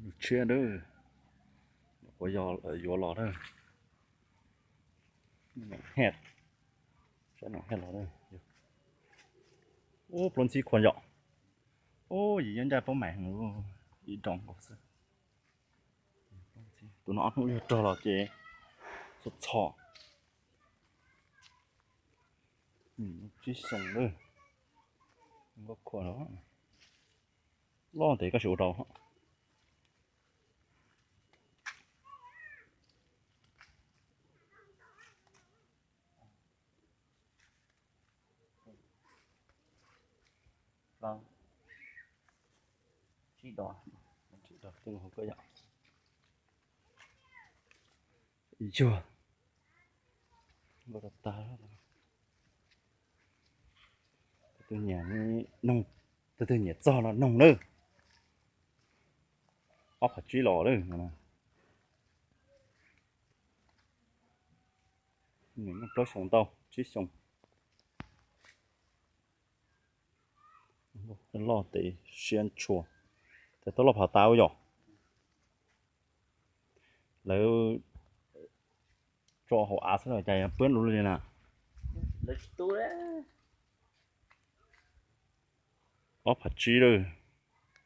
Tshiab dawb, kuv yuav los dawb. Saib no he los dawb. Ub, plaub ntxhib khuam yom. Ub, yim nyob ncaj paub mais heev, ib nroo nkaus xwb. Tus no ob hnub yuav rog los ces txhos txhos. Tsib xyoos lawm. Nkauj khuam los loj ntev koj tsis ua rau. Plaub, tsib dos, tsib dos, twb hauv koj yom. Ib cuag nkauj rau tag. Tus twg nyiam, tus twg nyiam txog los noog nawb. Ob phav tsib los lawm. Nws muaj plaub xyoos ntau, tsib xyoos. Loj tes siab ntshua. Tes tau loj phav tav yom. Lawv tso hauv av xwb los cas pwb lub li na. Ob phav tsib lawm.